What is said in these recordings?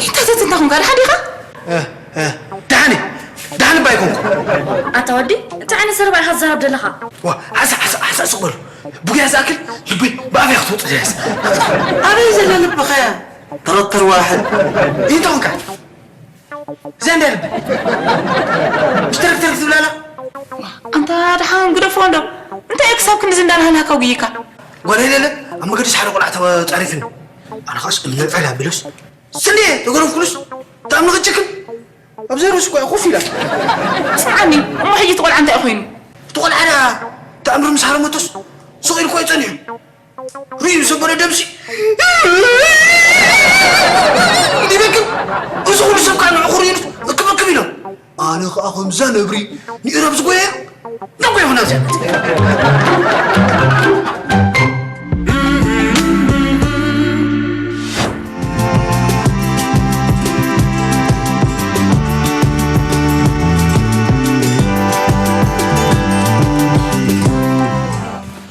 ኢሕታተት እንታ ኹንካ ደሓን ዲኻ? እ፣ እ፣ ደሓን እየ። ደሓን እባ ኣይኮንኩ። ኣታ ወዲ፣ እንታይ ዓይነት ዘረባ ኢኻ ትዛረብ ዘለኻ? ዋ፣ ዓሳ፣ ዓሳ፣ ዓሳ ስቕ በሉ። ብጉያ ዝኣክል ልቢ ብኣፍያ ክትወጡ ዘያስ። ኣበይ ዘሎ ልብኸ? ተረተር ዋሕድ። እንታይ ኾንካ? እዚኣ እንዳ ልቢ። ብትርክትርክ ትብል ኣላ። ኣንታ ደሓን ግደፎ እንዶ። እንታይ እዩ ክሳብ ክንድዚ እንዳናህናህካ ጉይካ? ጓል ሄለለ፣ ኣብ መገዲ ሓደ ቆልዓ ተጻሪፍኒ። ኣነ ኸኣስ እምነ ጸላ ቢሎስ። ስንዴ ተገረፍኩሉስ፣ ተኣምኒ ክጭክን። ኣብ ዘይርስ እኮ እያ ኮፍ ኢላ። ስምዓኒ፣ እሞ ሕጂ እቲ ቆልዓ እንታይ እዩ ኮይኑ? እቲ ቆልዓ ደኣ ተኣምር ምስ ሃረመቶስ፣ ስቕ ኢሉ እኮ እዩ ጸኒሑ። ርእዩ ዝሰበረ ደምሲ ይበክም። እዚ ኩሉ ሰብ ከዓ ንዕኹር ኢሉ እክብ እክብ ኢሎም። ኣነ ከዓ ከምዛ ነብሪ ንእረብ ዝጎየ ነጎ ይኹን ኣብዚኣ።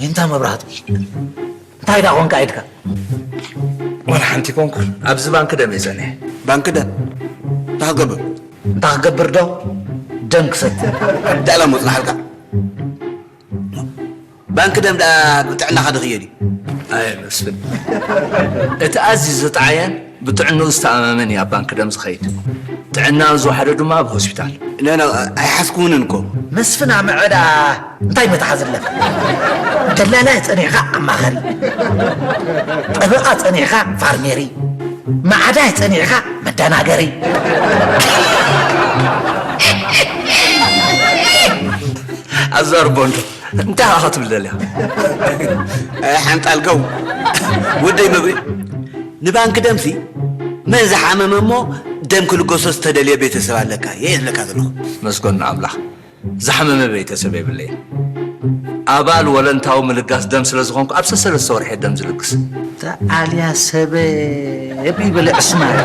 ይንታ መብራህቱ፣ እንታይ ዳ ኾንካ ኢድካ? ዋላ ሓንቲ ኮንኩ። ኣብዚ ባንክ ደም እየ ጸኒሐ። ባንክ ደም? እንታይ ክገብር? እንታይ ክገብር ዶ? ደም ክሰቲ። ዳእላ መጽናሕልካ። ባንክ ደም ደኣ ብጥዕናኻ ድኽዮ ድዩ? ኣየ መስፍን፣ እቲ ኣዝዩ ዝጠዓየን ብጥዕንኡ ዝተኣማመን እዩ ኣብ ባንክ ደም ዝኸይድ። ጥዕናኡ ዝወሓደ ድማ ኣብ ሆስፒታል። ኖ፣ ኖ፣ ኣይሓዝኩውንን እኮ። መስፍን ኣመዐዳ እንታይ መትሓዚ ኣለካ? ደላላይ ጸኒሕካ ኣማኸሪ፣ ጠበቓ ጸኒሕካ ፋርሜሪ፣ ማዕዳይ ጸኒሕካ መደናገሪ። ኣዛርቦ እንዶ። እንታይ ኢኻ ክትብል ደሊኻ? ኣይ፣ ሓንጣል ገው። ወደይ መብሬ፣ ንባንክ ደምሲ መን ዝሓመመ እሞ ደም ክልገሶ ዝተደልየ ቤተሰብ ኣለካ? የት ኣለካ ዘለኹ? መስገን ንኣምላኽ፣ ዝሓመመ ቤተሰብ የብለይን። ኣባል ወለንታዊ ምልጋስ ደም ስለ ዝኾንኩ፣ ኣብ ሰሰለስተ ወርሒ ደም ዝልግስ። ተኣልያ ሰበብ ይብል ዕስማን።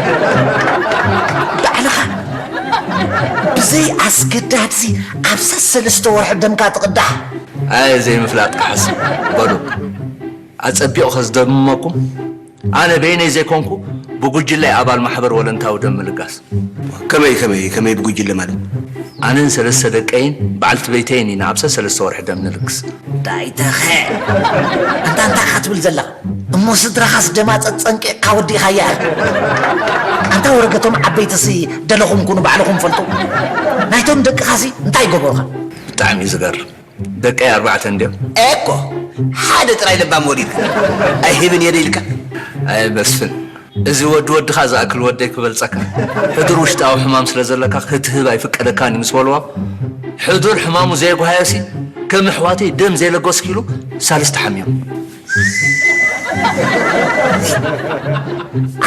ባዕልኻ ብዘይ ኣስገዳድሲ ኣብ ሰሰለስተ ወርሒ ደምካ ትቕዳሕ። ኣየ ዘይምፍላጥ ክሓስብ በሉ። ኣጸቢቑ ከዝደምመኩም፣ ኣነ በይነይ ዘይኮንኩ ብጉጅለ ኣባል ማሕበር ወለንታዊ ደም ምልጋስ። ከመይ፣ ከመይ፣ ከመይ ብጉጅለ ማለት? ኣነን ሰለስተ ደቀይን በዓልቲ ቤተይን ኢና ኣብ ሰለስተ ወርሒ ደም ንልግስ። ዳይተኸ፣ ኣንታ እንታይ ኢኻ ትብል ዘለኻ? እሞ ስድራኻስ ደማ ጸጸንቂቕካ ወዲእኻያ ኢኻ። ኣንታ ወረገቶም ዓበይትሲ ደለኹም ኩኑ፣ ባዕልኹም ፈልጡ። ናይቶም ደቅኻሲ እንታይ ገበሩኻ? ብጣዕሚ እዩ ዝገርም። ደቀይ ኣርባዕተ እንድዮም። ኤኮ፣ ሓደ ጥራይ ለባም ወሊድካ። ኣይህብን እየ ዶ ኢልካ? ኣይ መስፍን፣ እዚ ወዲ ወድኻ ዝኣክል ወደይ ክበልጸካ። ሕዱር ውሽጣዊ ሕማም ስለ ዘለካ ክትህብ ኣይፍቀደካን እዩ ምስ በልዋ፣ ሕዱር ሕማሙ ዘየጓሃየሲ ከም ኣሕዋተይ ደም ዘይለገስኪ ኢሉ ሳልስቲ ሓሚሙ።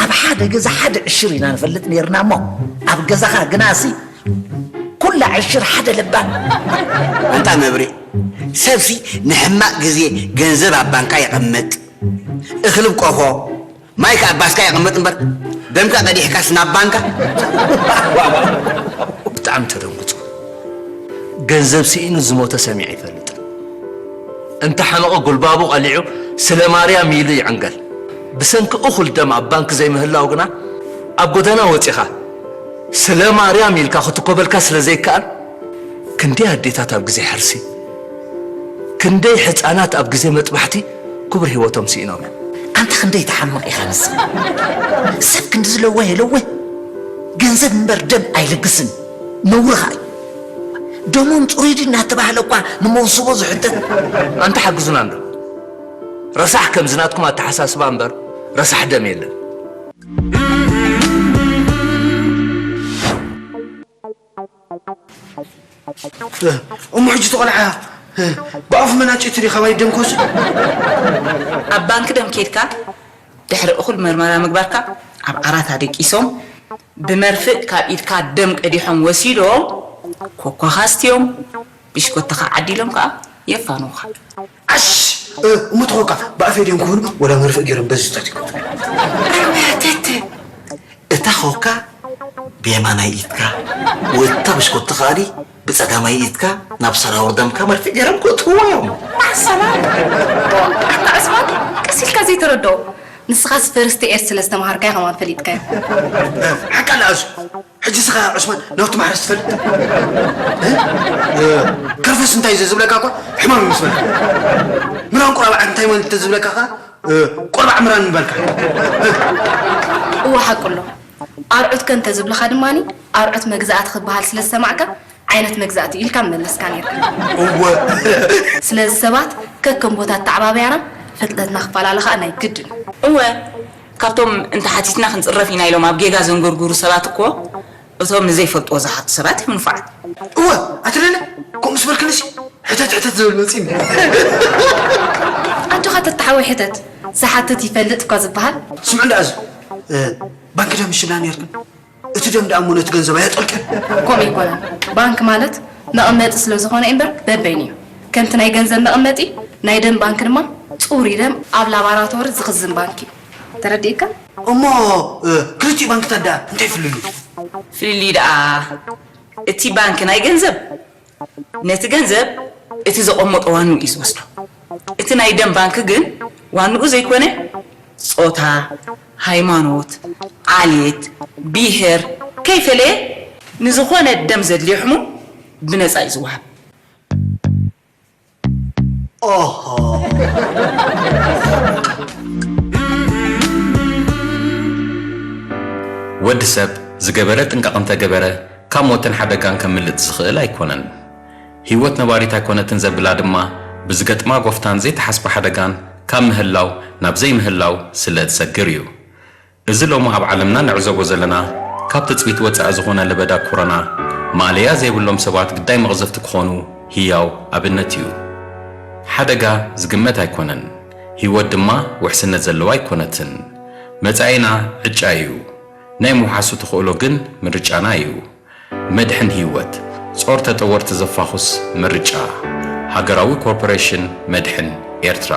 ኣብ ሓደ ገዛ ሓደ ዕሽር ኢና ንፈልጥ ነይርና እሞ፣ ኣብ ገዛኻ ግናሲ ኩላ ዕሽር ሓደ ለባም። ኣንታ መብሬ፣ ሰብሲ ንሕማቕ ግዜ ገንዘብ ኣብ ባንካ የቐምጥ፣ እኽሊ ኣብ ቆፎ፣ ማይ ከኣ ኣብ ባስካ የቐምጥ እምበር፣ ደምካ ቀዲሕካስ ናብ ባንካ? ብጣዕሚ ተደንግጹ። ገንዘብ ስኢኑ ዝሞተ ሰሚዐ ኣይፈልጥን። እንተ ሓመቐ ጉልባቡ ቀሊዑ ስለ ማርያም ኢሉ ይዕንገል። ብሰንኪ እኹል ደም ኣብ ባንክ ዘይምህላው ግና ኣብ ጎደና ወጺኻ ስለ ማርያም ኢልካ ክትኮበልካ ስለ ዘይከኣል፣ ክንደይ ኣዴታት ኣብ ግዜ ሕርሲ፣ ክንደይ ሕጻናት ኣብ ግዜ መጥባሕቲ ክቡር ህይወቶም ስኢኖም እዮም። ኣንታ ክንደይ ትሓምቕ ኢኻ ንስኻ። ሰብ ክንድዚ ለዋህ የለውህ። ገንዘብ እምበር ደም ኣይልግስን። ነውርኻ እዩ። ደሞም ጽሩይ ድዩ እናተባህለ እኳ ንመውስቦ ዝሕተት። ኣንታ ሓግዙና እንዶ። ረሳሕ ከምዚ ናትኩም ኣተሓሳስባ እምበር ረሳሕ ደም የለን። እሞ ሕጂ እቲ ቆልዓ ብኣፉ መናጨቲ ድዩ ካባይ ደም ክወስድ? ኣብ ባንክ ደም ኬድካ ድሕሪ እኹል መርመራ ምግባርካ ኣብ ዓራት ኣደቂሶም ብመርፍእ ካብ ኢድካ ደም ቀዲሖም ወሲዶም ኮኳኻ ኣስትዮም ብሽኮትኻ ዓዲሎም ከኣ የፋንዉኻ። ዓሽ! እሞ ተኾካ ብኣፈይ ድዮም ክኾኑ ወላ መርፍእ ገይሮም በዚ ዝታት ይኮኑ። ኣንበያ ተተ። እታ ኾካ ብየማናይ ኢድካ፣ ወታ ብሽኮቲ ከኣኒ ብጸጋማይ ኢድካ ናብ ሰራውር ደምካ መርፍእ ገይሮም ክእትውዎ እዮም። ማዕሰላ። ኣታ ዑስማን፣ ቀስ ኢልካ ዘይተረድኦ። ንስኻስ ፈርስት ኤድ ስለ ዝተምሃርካዮ ከማን ፈሊጥካዮ። ሓቃ ለኣዙ። ሕጂ ስኻ ዑስማን ናብቲ ማሕረስ ትፈልጥ? እ? እ፣ ከርፈስ እንታይ እዩ ዝብለካ እኳ ሕማም ይመስለካ። ምራን ቁራባዕ እንታይ ማለት እንተ ዝብለካ ኸ? እ፣ ቆርባዕ ምራን ምበልካ። እወ ሓቁ ኣሎ። ኣርዑት ከ እንተ ዝብልኻ ድማኒ ኣርዑት መግዛእቲ ክበሃል ስለ ዝሰማዕካ ዓይነት መግዛእቲ ኢልካ ምመለስካ ነይርካ። እወ። ስለዚ ሰባት ከከም ቦታ ኣተዓባብያና ፍልጠትና ክፈላለ ኸኣ ናይ ግድን እዩ። እወ፣ ካብቶም እንተ ሓቲትና ክንጽረፍ ኢና ኢሎም ኣብ ጌጋ ዘንጎርጉሩ ሰባት እኮ እቶም ንዘይፈልጥዎ ዝሓቱ ሰባት እዮም ንፉዓት። እወ፣ ኣትለለ፣ ከምኡ ስበልክንሲ ሕተት ሕተት ዝብል መጺኒ። ኣጆኻ ተተሓወይ ሕተት፣ ዝሓትት ይፈልጥ እኳ ዝበሃል። ስምዑ እንዳ እዚ፣ እ፣ ባንክ ደም ሽላ ነርክን። እቲ ደም ደኣ እሞ ነቲ ገንዘብ ኣየጠልቅን። ከምኡ ኣይኮነን። ባንክ ማለት መቐመጢ ስለ ዝኾነ እምበር በበይኑ እዩ። ከምቲ ናይ ገንዘብ መቐመጢ፣ ናይ ደም ባንክ ድማ ጽሩይ ደም ኣብ ላባራቶሪ ዝኽዝን ባንክ እዩ። ተረዲእካ? እሞ፣ እ፣ ክልቲኡ ባንክታት ደኣ እንታይ ፍልልዩ? ፍልልዩ ደኣ እቲ ባንክ ናይ ገንዘብ ነቲ ገንዘብ እቲ ዘቐመጦ ዋንኡ እዩ ዝወስዶ። እቲ ናይ ደም ባንክ ግን ዋንኡ ዘይኮነ ጾታ፣ ሃይማኖት፣ ዓሌት፣ ብሄር ከይፈለየ ንዝኾነ ደም ዘድልዮ ሕሙም ብነጻ እዩ ዝወሃብ። ኦሆ። ወዲ ሰብ ዝገበረ ጥንቃቕ እንተገበረ ካብ ሞትን ሓደጋን ከምልጥ ዝኽእል ኣይኮነን። ህይወት ነባሪት ኣይኮነትን ዘብላ ድማ ብዝገጥማ ጎፍታን ዘይተሓስበ ሓደጋን ካብ ምህላው ናብ ዘይምህላው ስለ እትሰግር እዩ። እዚ ሎሚ ኣብ ዓለምና ንዕዘቦ ዘለና ካብ ትጽቢት ወጻኢ ዝኾነ ለበዳ ኮሮና ማእለያ ዘይብሎም ሰባት ግዳይ መቕዘፍቲ ክኾኑ ህያው ኣብነት እዩ። ሓደጋ ዝግመት ኣይኮነን፣ ህይወት ድማ ውሕስነት ዘለዋ ኣይኮነትን። መጻኢና ዕጫ እዩ፣ ናይ ምውሓሱ ተኽእሎ ግን ምርጫና እዩ። መድሕን ህይወት፣ ጾር ተጠወርቲ ዘፋኹስ ምርጫ። ሃገራዊ ኮርፖሬሽን መድሕን ኤርትራ።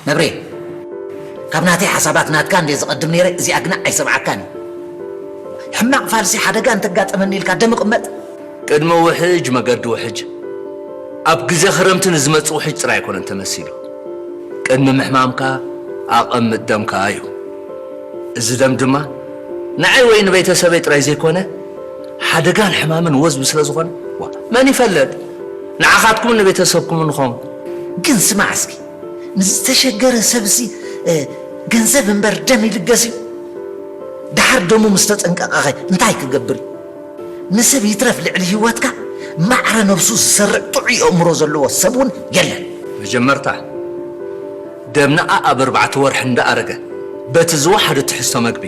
መብሬ፣ ካብ ናተይ ሓሳባት ናትካ እንደ ዝቐድም ነይረ፣ እዚኣ ግና ኣይሰምዓካን እዩ። ሕማቕ ፋልሲ ሓደጋ እንተጋጠመኒ ኢልካ ደም እቕመጥ? ቅድሚ ውሕጅ መገዲ ውሕጅ፣ ኣብ ግዜ ክረምቲ ንዝመጽእ ውሕጅ ጥራይ ኣይኮነን ተመሲሉ። ቅድሚ ምሕማምካ ኣቐምጥ ደምካ እዩ። እዚ ደም ድማ ንዓይ ወይ ንቤተሰበይ ጥራይ ዘይኮነ፣ ሓደጋን ሕማምን ወዝቢ ስለ ዝኾነ፣ ዋ፣ መን ይፈልጥ? ንዓኻትኩምን ንቤተሰብኩምን ንኸውን። ግን ስማዕ እስኪ፣ ንዝተሸገረ ሰብሲ፣ እ፣ ገንዘብ እምበር ደም ይልገስ እዩ። ደሓር ደሙ ምስ ተጸንቀቐኸ እንታይ ክገብር እዩ? ንሰብ ይትረፍ ልዕሊ ህይወትካ ማዕረ ነብሱ ዝሰርዕ ጥዑይ ኣእምሮ ዘለዎ ሰብ እውን የለን። መጀመርታ ደምና ኣብ ኣርባዕተ ወርሒ እንዳኣረገ በቲ ዝወሓደ ትሕዝቶ መግቢ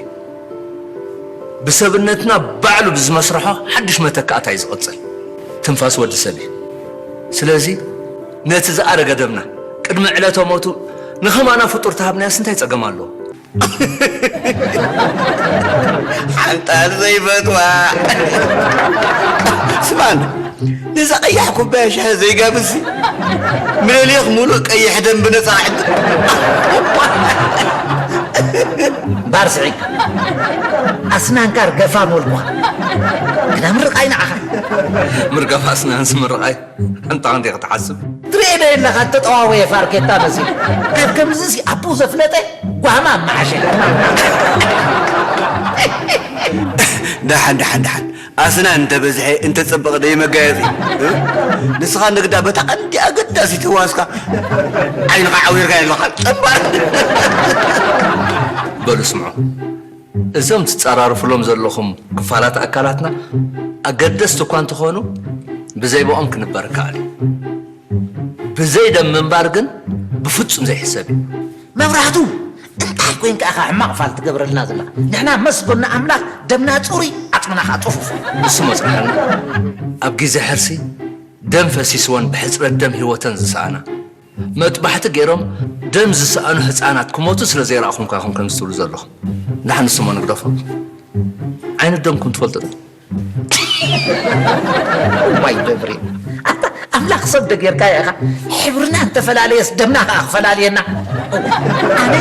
ብሰብነትና ባዕሉ ብዝመስርሖ ሓድሽ መተካእታ እዩ ዝቕጽል። ትንፋስ ወዲ ሰብ እዩ። ስለዚ ነቲ ዝኣረገ ደምና ቅድሚ ዕለተ ሞቱ ንኸማና ፍጡር ተሃብናዮስ እንታይ ጸገም ኣለዎ? ሓንጣል ዘይፈትዋ። ስማን፣ ነዛ ቀያሕ ኩባያ ሻሂ ዘይጋብዝሲ፣ ምኒልክ ሙሉእ ቀይሕ ደም ብነጻ ክዕድል። እምባር ስዒድ፣ ኣስናንካ ርገፋ ሞልኳ። ግና ምርቓይ ንዓኻ። ምርጋፍ ኣስናንስ ምርቓይ። ኣንታ ክንደይ ክትሓስብ? ትርእዮ ዶ የለኻ? እተጠዋወየ ፋርኬታ መሲሉ። ካብ ከምዚሲ ኣቦኡ ዘፍለጠ ጓማ መዓሸ። ደሓን፣ ደሓን፣ ደሓን። ኣስናን እንተበዝሐ፣ እንተጸበቐ ደይ መጋየጺ። እ? ንስኻ ንግዳ በታ ቀንዲ ኣገዳሲት ህዋስካ ዓይንኻ ዓዊርካ የለኻ። ጠንባር። በሉ ስምዑ። እዞም ትጸራርፍሎም ዘለኹም ክፋላት ኣካላትና ኣገደስቲ እኳ እንተኾኑ፣ ብዘይ ብኦም ክንበር ይከኣል እዩ። ብዘይ ደም ምንባር ግን ብፍጹም ዘይሕሰብ እዩ። መብራህቱ፣ እንታይ ኮይንካ ኢኻ ሕማቕ ፋል ትገብረልና ዘለኻ? ንሕና መስጎና ኣምላኽ ደምና ጽሩይ፣ ዓጽምና ኸኣ ጽፉፍ። ንሱ መጽንሓልና፣ ኣብ ግዜ ሕርሲ ደም ፈሲስወን ብሕጽረት ደም ህይወተን ዝሰኣና፣ መጥባሕቲ ገይሮም ደም ዝሰኣኑ ህፃናት ክሞቱ ስለ ዘይረኣኹም እኳ ኢኹም ከምዚ ትብሉ ዘለኹም። ደሓን ንስሞ ንግደፎ። ዓይነት ደምኩም ትፈልጡ ዶ? ዋይ ደብሬ፣ ኣታ ኣምላኽ ሰብ ዶ ጌርካዮ ኢኻ? ሕብርና እንተፈላለየስ ደምና ከኣ ክፈላልየና። ኣነ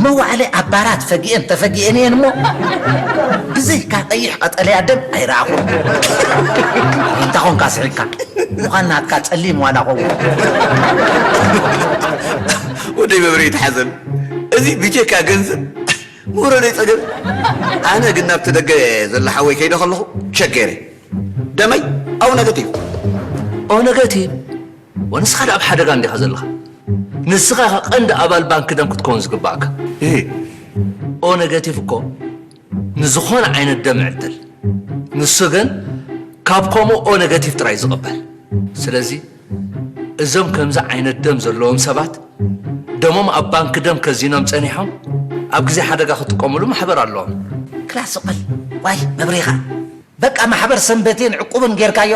መዋዕለ ኣብ ባራት ፈጊኤን ተፈጊኤን እየን እሞ፣ ብዘይካ ቀይሕ ቀጠልያ ደም ኣይረኣኹን። እንታይ ኾንካ ስሒቕካ? ምዃን ናትካ ጸሊም ዋላ ኸውን። ወደይ መብርሂ ተሓዘን። እዚ ብጀካ ገንዘብ ምውረደይ ጸገም። ኣነ ግን ናብቲ ደገ ዘሎ ሓወይ ከይደ ከለኹ ቸክ ገይረ። ደመይ ኣው ነገቲቭ። ኦ ነገቲቭ? ወንስኻ ደኣ ኣብ ሓደጋ እንዲኻ ዘለኻ። ንስኻ ኢኻ ቀንዲ ኣባል ባንክ ደም ክትከውን ዝግባእካ። እህ። ኦ ነገቲቭ እኮ ንዝኾነ ዓይነት ደም ዕድል። ንሱ ግን ካብ ከምኡ ኦ ነገቲቭ ጥራይ ዝቕበል። ስለዚ እዞም ከምዚ ዓይነት ደም ዘለዎም ሰባት ደሞም ኣብ ባንክ ደም ከዚኖም ጸኒሖም ኣብ ግዜ ሓደጋ ክጥቀሙሉ ማሕበር ኣለዎም። ክላስ ሱቐል ዋይ መብሬኻ በቃ ማሕበር ሰንበቴን ዕቁብን ጌርካዮ።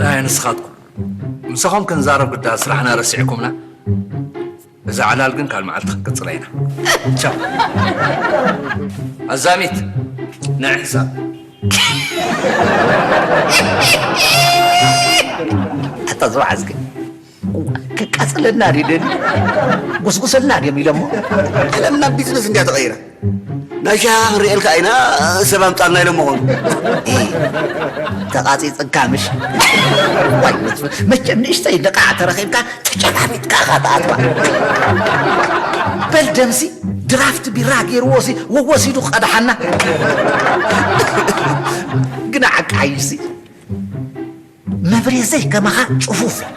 ኣይ ንስኻትኩም ምሳኹም ክንዛረብ ግዳ ስራሕና ረሲዕኩምና። እዛ ዕላል ግን ካልእ መዓልቲ ክንቅጽላ ኢና። ቻው። ኣዛሚት፣ ንዒ ሕሳብ። ኣታ ዝወዓዝኪ፣ ክቃጽለና ድዩ ደልዩ? ጉስጉሰልና ድዮም ኢሎሞ? ዓለም ናብ ቢዝነስ እንድያ ተቐይራ። ናይ ሻሂ ክንርእየልካ ኢና፣ ሰብ ኣምጻልና ኢሎሞ ኾኑ። እ፣ ተቓጺጽካ ምሽ? ዋይ፣ መቸም ንእሽተይ ንቕሓት ተረኺብካ ተጨባቢጥካ ኢኻ ትኣትዋ። በል ደምሲ ድራፍት ቢራ ገይርዎ ሲ ወወሲዱ ቀድሓና። ግና ዓቃይሲ መብሬ ዘይከማኻ ጭፉፍ እዩ።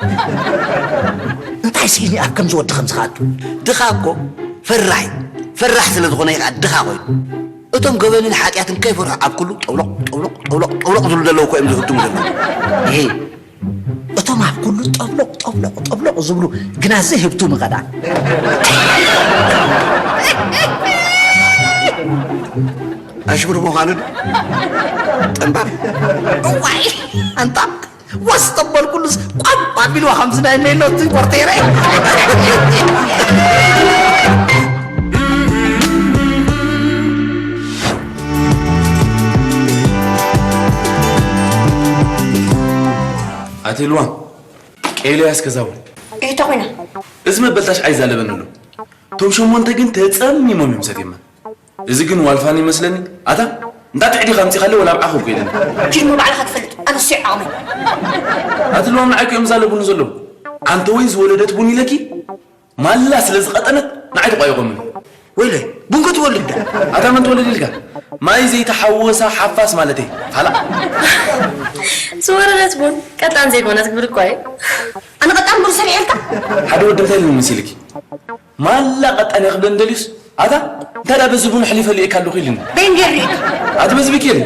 እንታይ ስኢኑ ኣብ ከምዚ ወዲ ከምዚ ክኣቱ? ድኻ እኮ ፈራሕ እዩ። ፈራሕ ስለ ዝኾነ እዩ ከዓ ድኻ ኮይኑ። እቶም ገበንን ሓጢኣትን ከይፈርሑ ኣብ ኩሉ ጠብሎቕ፣ ጠብሎቕ፣ ጠብሎቕ፣ ጠብሎቕ ዝብሉ ዘለዉ እኮ እዮም ዝህብትሙ ዘለዉ። እሄ። እቶም ኣብ ኩሉ ጠብሎቕ፣ ጠብሎቕ፣ ጠብሎቕ ዝብሉ ግና ዘይህብትሙ ኸ ደኣ? ኣሽሙር ምዃኑ ዶ? ጠንባብ። እዋይ፣ ኣንታ ወስ ተበልኩሉስ ቋም ኣቢልዋ ከምዚ ናይ ሜሎቲ ቆርቴረ። ኣቲ ልዋም፣ ኤልያስ ከዛውን። እንታይ ኮይና? እዚ መበልታሽ ኣይዛለበን ኣሎ። እቶም ሸሞንተ ግን ተጸሚሞም እዮም ሰትየማ። እዚ ግን ዋልፋን ይመስለኒ። ኣታ፣ እንዳ ትዕዲኻ ኣምጺኻለ ወላ ኣብ ዓኹብ ከይደኒ። ኪድ እሞ ባዕልኻ ትፈልጥ፣ ኣነ እሱ ዓቕመይ። ኣቲ ልዋም ንዓይ እዮም ዛለቡኒ ዘለዉ። ኣንተ ወይ ዝወለደት ቡን ኢለኪ፣ ማላ ስለ ዝቐጠነት ንዓይ ተቋይቖምኒ። ወይለይ፣ ቡን ክትወልድ ዳ? ኣታ መን ትወልድ ኢልካ? ማይ ዘይተሓወሳ ሓፋስ ማለተይ። ፋላ። ዝወረደት ቡን ቀጣን ዘይኮነት ክብል እኮ እየ። ኣነ ቀጣን ቡን ሰሪሐልካ? ሓደ ወዲ እንታይ ኢሉኒ መሲልኪ? ማላ ቀጣን እየ ክብለኒ ደልዩስ፣ ኣታ እንታይ ደኣ በዚ ቡን ሕሊፈ ልኢካ ኣለኹ ኢሉኒ። በይን ገይሩ ርኢካ? ኣቲ በዚ ብኬሪ።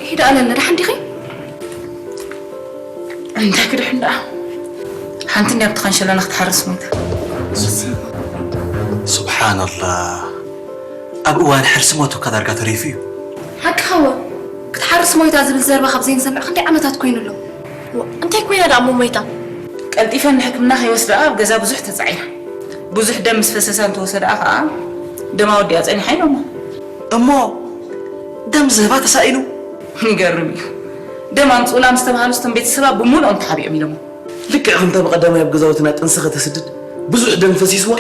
ሂዳ ኣለና፣ ደሓን ዲኺ? እንታይ ክድሕን ደኣ? ሓንቲ እንድያ ኣብቲ ካንሸሎና ክትሓርስ ሞይታ። ሱብሓነላህ። ኣብ እዋን ሕርሲ ሞት እኳ ዳርጋ ተሪፉ እዩ። ሓቅኻ እወ። ክትሓርስ ሞይታ ዝብል ዘረባ ካብ ዘይንሰምዕ ክንደይ ዓመታት ኮይኑ ኣሎ። ዋ፣ እንታይ ኮይና ደኣ እሞ ሞይታ? ቀልጢፈን ንሕክምና ከይወስድኣ ኣብ ገዛ ብዙሕ ተጻዒራ። ብዙሕ ደም ምስ ፈሰሳ እንተወሰድኣ ከኣ ደማ ወዲኣ ጸኒሓ ኢሎማ። እሞ ደም ዝህባ ተሳኢኑ? ይገርም እዩ። ደም ኣምጽኡላ ምስ ተባሃሉ እቶም ቤተሰባ ብምሉኦም ተሓቢኦም ኢሎማ። ልክዕ ከምታ ብቐዳማይ ኣብ ገዛውትና ጥንሲ ከተስድድ ብዙሕ ደም ፈሲስዋ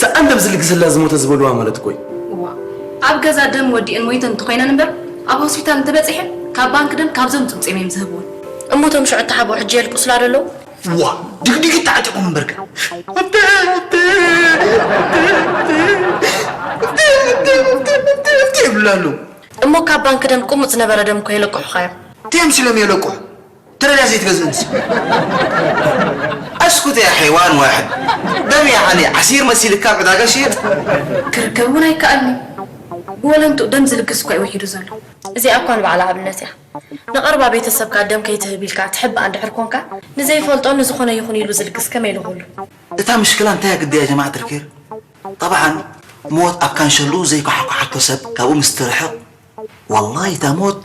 ሰኣን ደም ዝልግሰላ ዝሞተ ዝበልዋ ማለት እኮ እዩ። እዋ፣ ኣብ ገዛ ደም ወዲአን ሞይተን እንተኾይነን እምበር ኣብ ሆስፒታል እንተበጺሐን ካብ ባንክ ደም ካብዞም ጽምጺም እዮም ዝህብወን። እሞ እቶም ሽዑ እተሓብኡ ሕጂ የልቅሱላ ዶ ኣለዉ? ዋ፣ ድግድጊት ተዓጢቖም እምበርከ። ይብሉ ኣለዉ። እሞ ካብ ባንክ ደም ቅሙጥ ዝነበረ ደም እኮ የለቅሑኻ እዮም። እንታይ መሲሎም የለቅሑ? ተረዳ ዘይትገዝእ ምስ። ኣስኩት ያ ሓይዋን ዋሕድ። ደም ያዓኒ ዓሲር መሲልካ ኣብ ዕዳጋ ሽየጥ። ክርከብ እውን ኣይከኣልን እዩ። ብወለንትኡ ደም ዝልግስ እኳ እዩ ውሒዱ ዘሎ። እዚኣ እኳ ንባዕላ ኣብነት እያ። ንቐርባ ቤተሰብካ ደም ከይትህብ ኢልካ ትሕባእ እንድሕር ኮንካ፣ ንዘይፈልጦ ንዝኾነ ይኹን ኢሉ ዝልግስ ከመይ ኢሉ ክህሉ? እታ ምሽክላ እንታይ እያ ግዲ ያ ጀማዓት ኣልከይር? ጠብዓን ሞት ኣብ ካንሸሉ ዘይከሓኩሓቶ ሰብ ካብኡ ምስ ትርሕቕ ዋላሂ እታ ሞት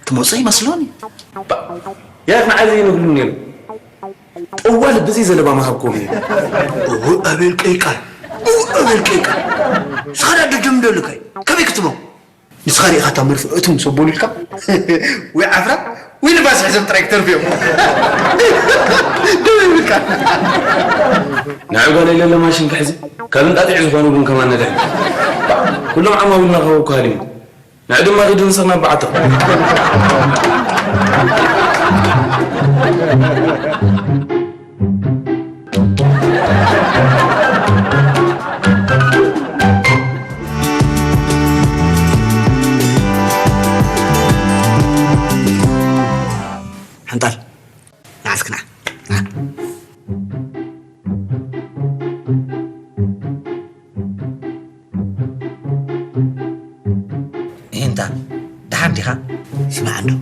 ትመጾ ይመስሎኒ። ያኽ ንዓዚ ይንግሉ ነይሩ። ጠዋል ብዚ ዘለባ ምሃብኩም እዩ። እው ኣቤል ቀይቃል፣ እው ኣቤል ቀይቃል። ስኻ ዳ ድድም ደልካይ ከመይ ክትብሎ? ንስኻ ሪኢኻ እታ መርፍእ እትም ሰቦሉ ኢልካ ወይ ዓፍራ ወይ ንፋስ ሕሰብ ጥራይ ክተርፍ እዮም። ደው ይብልካ። ንዕጓል የለለ ማሽን ክሕዚ ካብ እንጣጢዕ ዝኾነ እውን ከማን ነድሕን። ኩሎም ዓማዊልና ክህቡ ክሃልዩ። ንዕ ድማ ኺድ ንስኽ ናብ በዓትኻ። ሓንጣል፣ ንዓ እስኪ ንዓ፣ ንዓ። ይንታ፣ ደሓን ዲኻ? ስማዕ እንዶ፣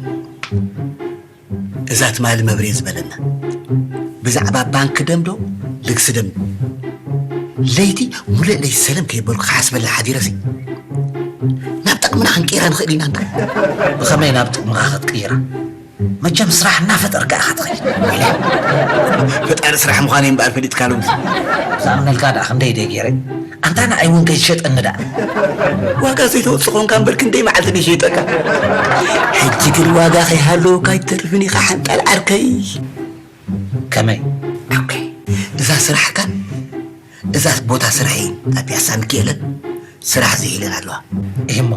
እዛ ትማሊ መብሬ ዝበለና ብዛዕባ ባንክ ደም ዶ ልግሲ ደም፣ ለይቲ ሙሉእ ለይቲ ሰለም ከይበልኩ ክሓስበላ ሓዲረሲ፣ ናብ ጥቕምና ክንቅይራ ንኽእል ኢና እንታ። ብኸመይ ናብ ጥቕምኻ ክትቅይራ? መቸም ስራሕ እናፈጠርካ ኢኻ ትኸይድ። ፈጣሪ ስራሕ ምዃነይ እምበኣር ፈሊጥካ ሎምስ። ዝኣምነልካ ደኣ ክንደይ ደይ ገይረ? ኣንታ ንዓይ እውን ከይትሸጠኒ ደኣ። ዋጋ ዘይተወጽእ ኾንካ እምበር ክንደይ መዓልቲ ደይ ሸይጠካ? ሕጂ ግን ዋጋ ከይሃለወካ ኣይትተርፍን ኢኻ ሓንጣል ዓርከይ። ከመይ? ኦኬ። እዛ ስራሕካን እዛ ቦታ ስራሐይን ኣብ ፒያሳ ሚካኤልን ስራሕ ዘይለን ኣለዋ። እሞ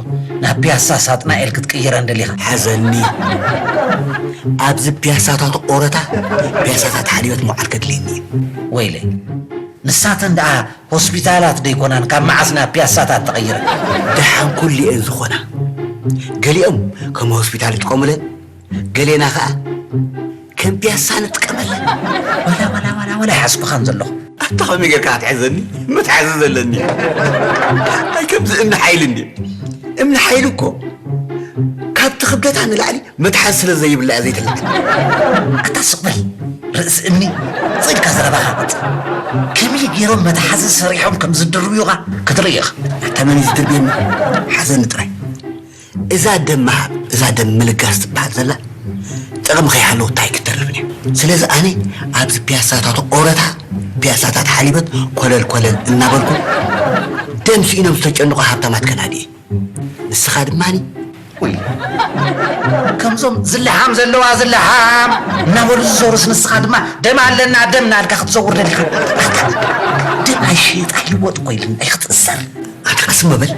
ናብ ፒያሳ ሳጥናኤል ክትቅይረን ደሊኻ? ሓዘኒ። ኣብዚ ፒያሳታት ኦረታ፣ ፒያሳታት ሓልዮት መውዓል ከድልየኒ እዩ። ወይለይ፣ ንሳተን ደኣ ሆስፒታላት ደይኮናን ካብ መዓስ ናብ ፒያሳታት ተቐይረን? ደሓን ኩሉ እየን ዝኾና። ገሊኦም ከም ሆስፒታል ይጥቀሙለን፣ ገሌና ኸኣ ከም ፒያሳ ንጥቀመለን። ወላ፣ ወላ፣ ወላ፣ ወላ ይሓስኩኻን ዘለኹ። ኣታ ኸመይ ጌርካ ክትሕዘኒ? መትሓዚ ዘለኒ። ኣይ ከምዚ እምኒ ሓይሊ እንድዩ። እምኒ ሓይሊ እኮ ካብቲ ክብደታ ንላዕሊ መትሓዚ ስለ ዘይብላ እያ ዘይትልዓል። ኣታ ስቕ በል። ርእሲ እምኒ፣ ጽልካ ዘረባኻ ቅጽል። ከመይ ገይሮም መትሓዚ ሰሪሖም ከም ዝድርብዩኻ ክትርኢ ኢኻ። ኣታ መን እዩ ዝድርብየኒ? ሓዘኒ ጥራይ። እዛ ደም ምሃብ፣ እዛ ደም ምልጋስ ትበሃል ዘላ ጥቕሚ ከይሃለወ እንታይ ክትተርፍን እያ? ስለዚ ኣነ ኣብዚ ፒያሳታት ኦረታ፣ ፒያሳታት ሓሊበት ኮለል ኮለል እናበልኩ ደም ስኢኖም ዝተጨንቑ ሃብታማት ከናዲ እየ። ንስኻ ድማኒ ውይ፣ ከምዞም ዝለሓም ዘለዋ ዝለሓም እናበሉ ዝዞሩስ ንስኻ ድማ ደም ኣለና ደም እናልካ ክትዘውር ደሊኻ። ኣታ ደም ኣይሽየጥ ኣይልወጥ እኮ ኢሉኒ ኣይክትእሰር። ኣታ ቀስ እሞ በል።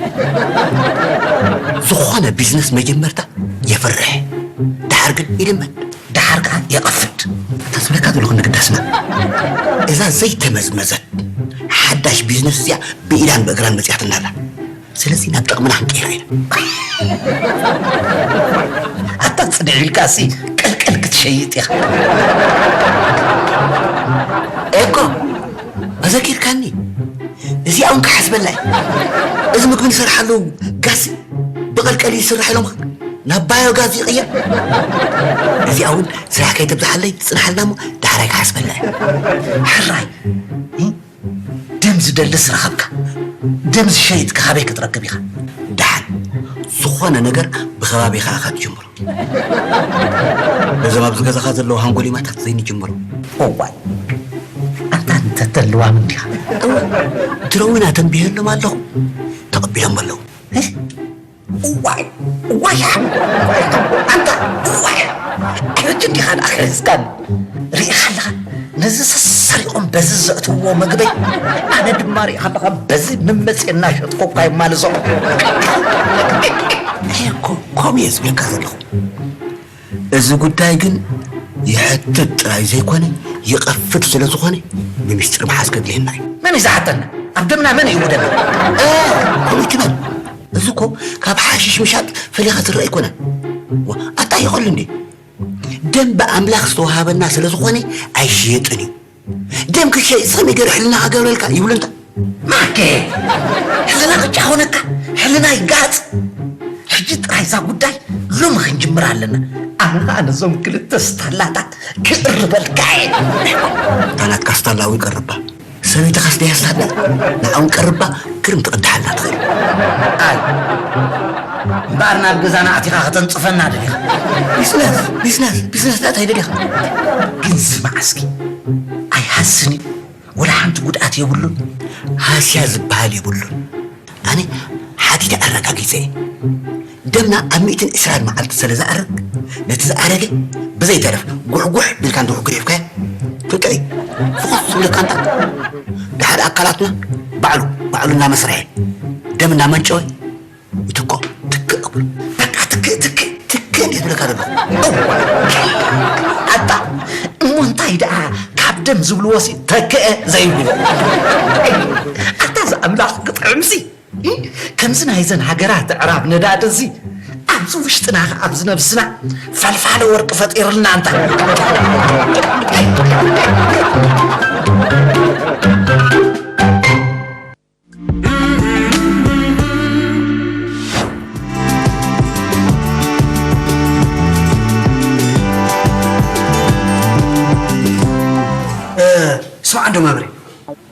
ዝኾነ ቢዝነስ መጀመርታ የፍርሕ፣ ደሓር ግን ይልመድ። ደሓር ከኣ የቐፍድ። እታ ዝብለካ ዘለኹ ንግዳ ስማዕ። እዛ ዘይተመዝመዘት ሓዳሽ ቢዝነስ እዚኣ ብኢዳን ብእግራን መጺኣትና ኣላ። ስለዚ ናብ ጥቕምና ክንቀይራ ኢና። ኣታ ጽንዕ ኢልካሲ ቅልቅል ክትሸይጥ ኢኻ። ኤኮ፣ ኣዘኪርካኒ። እዚኣ እውን ክሓስበላ እየ። እዚ ምግቢ ንሰርሓሉ ጋዝ ብቐልቀል ይስራሕ ኢሎም ናብ ባዮ ጋዝ ይቕየር። እዚኣ እውን ስራሕ ከይተብዝሓለይ ትጽንሓልና እሞ ዳሕራይ ክሓስበላ እየ። ሕራይ፣ እ? ደም ዝደልስ ረኸብካ። ደም ዝሸይጥካ ካበይ ክትረክብ ኢኻ? ደሓን፣ ዝኾነ ነገር ብኸባቢኻ ኢኻ ትጅምሮ። በዞም ኣብዚ ገዛኻ ዘለዉ ሃንጎሊማታት ዘይንጅምሮ። እዋይ፣ ኣንታ እንተተልዋም እንዲኻ። እወ፣ ድሮ እውን ኣተንቢሀሎም ኣለኹ፣ ተቐቢሎም ኣለዉ። እህ? እዋይ፣ እዋይ፣ ኣንታ፣ እዋይ። ሕጂ እንዲኻ ደኣ ክሕዝካን ርኢኻ ኣለኻ። ነዚ ሰሪቖም በዚ ዘእትውዎ መግበይ፣ ኣነ ድማ ርኢኻ ኣለኻ በዚ መመጽየ እናሸጥኩ እኳ ይማልሶ። እየ እኮ ከምኡ እየ ዝብለካ ዘለኹ። እዚ ጉዳይ ግን ይሕትት ጥራይ ዘይኮነ፣ ይቐፍድ ስለ ዝኾነ፣ ብሚስጥር ምሓዝ ከድልየና እዩ። መን እዩ ዝሓተና? ኣብ ደምና መን እዩ ደም? እ፣ ከምኡ ትበል። እዚ እኮ ካብ ሓሽሽ ምሻጥ ፈሊኻ ዝረአ ኣይኮነን። ዋ፣ ኣታ ይኸሉ እንዴ? ደም ብኣምላኽ ዝተዋሃበና ስለ ዝኾነ ኣይሽየጥን እዩ። ደም ክሸይጥ ከመይ ገይሩ ሕልናኻ ገብረልካ ይብሉ እንታ። ማኬ፣ ሕልና ቅጫ ኾነካ፣ ሕልና ይጋጽ። ሕጂ ጥራይ እዛ ጉዳይ ሎሚ ክንጅምር ኣለና። ኣነ ኸኣ ነዞም ክልተ ስታላታት ክእርበልካ እየ። እታ ናትካ ስታላ እውን ቀርባ። ሰበይትኻስ ደያስ ትሃድኣ? ንዓውን ቀርባ ግርም ትቕድሓልና ትኽእል። ኣይ፣ እምበኣር ናብ ገዛና ኣቲኻ ከተንጽፈና ደሊኻ? ቢዝነስ፣ ቢዝነስ፣ ቢዝነስ እንታይ ደሊኻ? ግን ዝመዓስኪ ኣይሃስን እዩ፣ ወላ ሓንቲ ጉድኣት የብሉን። ሃስያ ዝበሃል የብሉን። ኣነ ሓቲተ ኣረጋጊጸ እየ። ደምና ኣብ ሚእትን ዕስራን መዓልቲ ስለ ዝኣርግ፣ ነቲ ዝኣረገ ብዘይተረፍ ጉሕጉሕ ቢልካ እንተጉሕጉሒፍካዮ፣ ፍቅሪ ፍኹስ ዝብለካ እንታ ደሓር ኣካላትና ባዕሉ ባዕሉ እናመስረሐ፣ ደም እናመንጨወ፣ ይትኮ ትክእ እብሎ። በቃ ትክእ ትክእ ትክእ እንዴት ብለካ ደሎ። ኣታ እሞ እንታይ ደኣ ካብ ደም ዝብልዎ ሲ ተክአ ዘይብልዎ? ኣታ ዝኣምላኽ ክጥዕምሲ። ከምዚ ናይዘን ሃገራት ኣዕራብ ነዳዲ እዚ ኣብዚ ውሽጥና፣ ኣብዚ ነብስና ፈልፋሊ ወርቂ ፈጢርልና እንታ። ስማዕ እንዶ መብሬ፣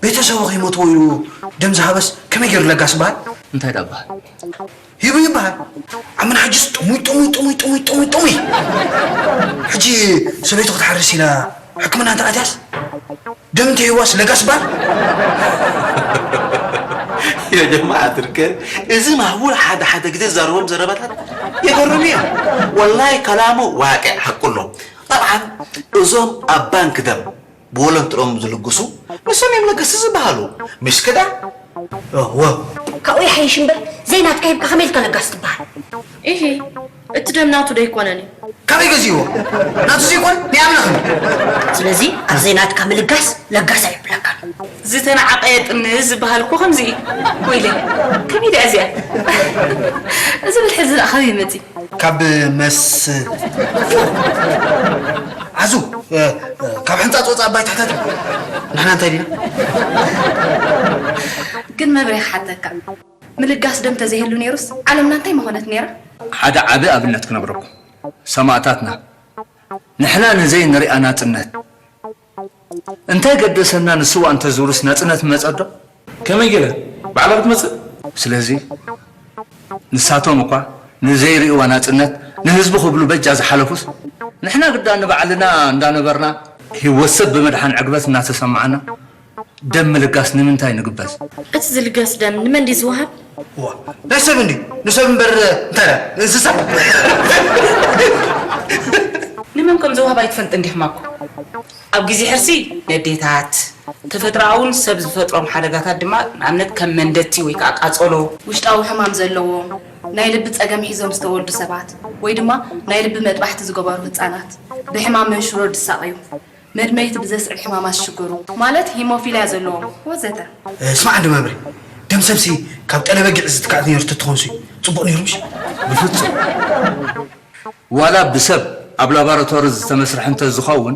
ቤተሰቡ ከይሞትዎ ኢሉ ደም ዝሃበስ ከመይ ገይሩ ለጋስ በሃል? እንታይ ደኣ በሃል? ሂቡ ይበሃል። ዓመና ሕጅስ ጥሙይ ጥሙይ ጥሙይ ጥሙይ ጥሙይ ጥሙይ። ሕጂ ሰበይቱ ክትሓርስ ኢላ ሕክምና እንተ ኣትያስ ደም እንተሂዋስ ለጋስ በሃል? يا جماعة الخير، እዚ ማህቡል ሓደ ሓደ ግዜ ዝዛረቦም ዘረባታት የገርም እዮም። ወላሂ ከላሙ ዋቅዕ ሓቁ ኣሎ። ጠብዓን እዞም ኣብ ባንክ ደም ብወለንትኦም ዝልግሱ ንሶም እዮም ለገስቲ ዝበሃሉ። ምሽ ክዳ? እወ። ካብኡ ይሓይሽ እምበር ዘይናትካ ሂብካ ከመይ ኢልካ ለጋስ ትበሃል? ኢሂ፣ እቲ ደም ናቱ ዶ ኣይኮነን እዩ? ካበይ ገዚእዎ? ናቱ ዘይኮን ናይ ኣምላኽ እዩ። ስለዚ ኣብ ዘይናትካ ምልጋስ ለጋስ ኣይብለካን። ዝተናዓቐ የጥንስ ዝበሃል እኮ ከምዚ እዩ። ወይለይ፣ ከመይ ድያ እዚኣ? እዚ ብልሒ እዚ ደኣ ካበይ መፂ? ካብ መስ ዓዙ ካብ ሕንፃፅ ወፃእ ኣባይ ትሕተት ንሕና እንታይ ዲና? ግን መብሬ ክሓተካ፣ ምልጋስ ደም ተዘይህሉ ነይሩስ ዓለምና እንታይ ምኾነት ነይራ? ሓደ ዓቢ ኣብነት ክነግረኩም፣ ሰማእታትና ንሕና ንዘይ ንሪኣ ናጽነት እንታይ ገደሰና ንስዋ እንተዝብሉስ ናጽነት ምመጸ ዶ? ከመይ ገይረ ባዕላ ክትመጽእ? ስለዚ ንሳቶም እኳ ንዘይርእይዋ ናጽነት ንህዝቢ ክብሉ በጃ ዝሓለፉስ ንሕና ግዳ ንባዕልና እንዳነበርና ህይወት ሰብ ብምድሓን ዕግበት እናተሰማዓና ደም ምልጋስ ንምንታይ ንግበዝ? እቲ ዝልገስ ደም ንመን ድዩ ዝወሃብ? እዋ ናይ ሰብ እንድዩ ንሰብ እምበር እንታይ ደኣ ንእንስሳ? ንመን ከም ዝወሃብ ኣይትፈልጥን ዲኻ ማኮ? ኣብ ግዜ ሕርሲ ነዴታት፣ ተፈጥሮኣውን ሰብ ዝፈጥሮም ሓደጋታት ድማ ንኣብነት ከም መንደድቲ ወይ ከዓ ቃጸሎ፣ ውሽጣዊ ሕማም ዘለዎም፣ ናይ ልቢ ጸገም ሒዞም ዝተወልዱ ሰባት ወይ ድማ ናይ ልቢ መጥባሕቲ ዝገበሩ ህጻናት፣ ብሕማም መንሽሮ ድሳቐዩ፣ መድመይቲ ብዘስዕብ ሕማማት ዝሽገሩ ማለት ሂሞፊልያ ዘለዎም ወዘተ። ስማዕ እንዶ መብሬ፣ ደም ሰብሲ ካብ ጠለ በጊዕ ዝትካእ ነይሩ ተትኾንሲ ጽቡቕ ነይሩ ምሽ? ብፍጹም። ዋላ ብሰብ ኣብ ላቦራቶሪ ዝተመስርሐ እንተዝኸውን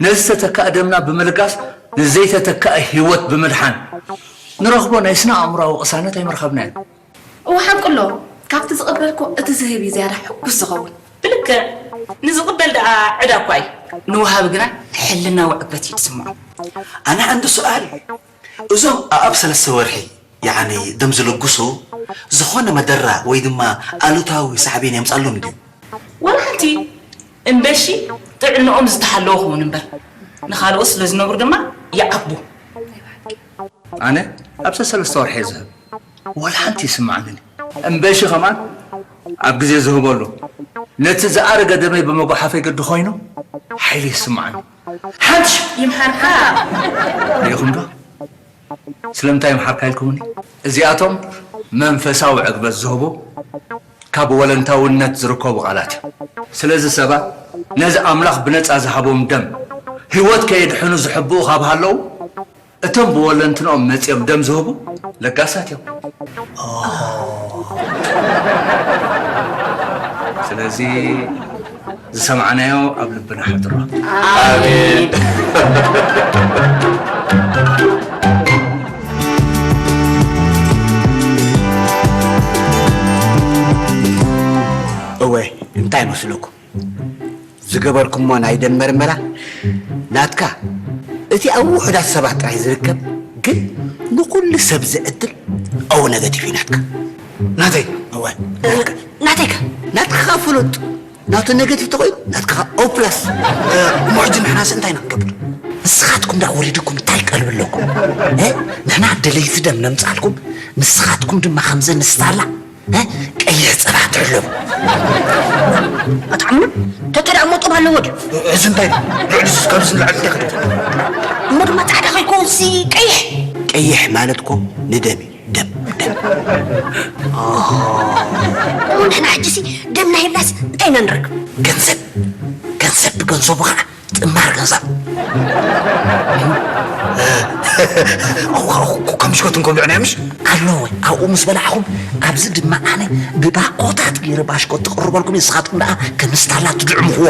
ነዚ ዝተተክኣ ደምና ብምልጋስ ንዘይተተክኣ ህይወት ብምድሓን ንረኽቦ ናይ ስነ ኣእምሮኣዊ ቅሳነት ኣይምረኸብናዮን። እወ ሓቁ ኣሎ። ካብቲ ዝቕበል እኮ እቲ ዝህብ እዩ ዝያዳ ሕጉስ ዝኸውን። ብልክዕ ንዝቕበል ደኣ ዕዳ እኳ እዩ። ንወሃቢ ግና ሕልናዊ ዕግበት እዩ ዝስምዖ። ኣነ ዓንዲ ሱኣል እዞም ኣኣብ ሰለስተ ወርሒ ያዓኒ ደም ዝልግሱ ዝኾነ መደራ ወይ ድማ ኣሉታዊ ሳዕቤን የምጻሎም ድዩ? ዋላ ሓንቲ እምበሺ ጥዕንኦም ዝተሓለወ ክውን እምበር ንኻልኦት ስለ ዝነብሩ ድማ ይዓግቡ። ኣነ ኣብ ሰለስተ ወርሒ እየ ዝህብ። ዋላ ሓንቲ ይስምዓንን እዩ። እምበሺ ከማን ኣብ ግዜ ዝህበሉ ነቲ ዝኣረገ ደመይ ብምጉሓፈይ ግዲ ኮይኑ ሓይሊ ይስምዓኒ። ሓንቲ ይምሓርካ። ርኢኹም ዶ? ስለምንታይ ይምሓርካ ኢልኩምኒ? እዚኣቶም መንፈሳዊ ዕግበት ዝህቡ ካብ ወለንታውነት ዝርከቡ ቃላት እዮም። ስለዚ ሰባት ነዚ ኣምላኽ ብነጻ ዝሃቦም ደም ህይወት ከየድሕኑ ዝሕብኡ ካብ ሃለዉ እቶም ብወለንትንኦም መጺኦም ደም ዝህቡ ለጋሳት እዮም። ስለዚ ዝሰማዕናዮ ኣብ ልብና ሓድሮ። ኣሜን። እወ እንታይ መስለኩም? ዝገበርኩሞ ናይ ደም መርመራ ናትካ እቲ ኣብ ውሑዳት ሰባት ጥራይ ዝርከብ ግን ንኹሉ ሰብ ዝዕድል ኦ ነገቲቭ እዩ ናትካ። ናተይ እወ። ናተይ ከ? ናትካ ከኣ ፍሉጥ። ናቱ ነገቲቭ ተኾይኑ ናትካ ከኣ ኦ ፕላስ። እሞ ሕጂ ንሕናስ እንታይ ኢና ክንገብር? ንስኻትኩም ደኣ ወሪድኩም እንታይ ቀልቢ ኣለኩም? እ? ንሕና ደለይቲ ደም ነምጽኣልኩም፣ ንስኻትኩም ድማ ከምዚ ንስታላ እ? ቀይሕ ጸባ ትሕለቡ። ኣታ ዓምና፣ ተተ ደኣ ሞጦብ ኣለዎ ድዩ? እዚ እንታይ እዩ? ልዕሊ እዚ ካብዚ ንላዕሊ እንታይ ክትብል? እሞ ድማ ጻዕዳ ከይኮንሲ ቀይሕ። ቀይሕ ማለት እኮ ንደም እዩ። ደም፣ ደም። ኦ፣ ንሕና ሕጂሲ ደምና ሂብናስ እንታይ ኢና ንረክብ? ገንዘብ፣ ገንዘብ ብገንዘቡ ኸዓ ጥማር ገንዘብ። ኣው፣ ኣው፣ ከም ሽኮትን ከብልዕና ምሽ? ኣሎ ወይ፣ ኣብኡ ምስ በላዕኹም፣ ኣብዚ ድማ ኣነ ብባኮታት ገይረ ባሽኮት ትቕርበልኩም፣ ንስኻትኩም ደኣ ከም ስታላ ትድዕምኽዎ።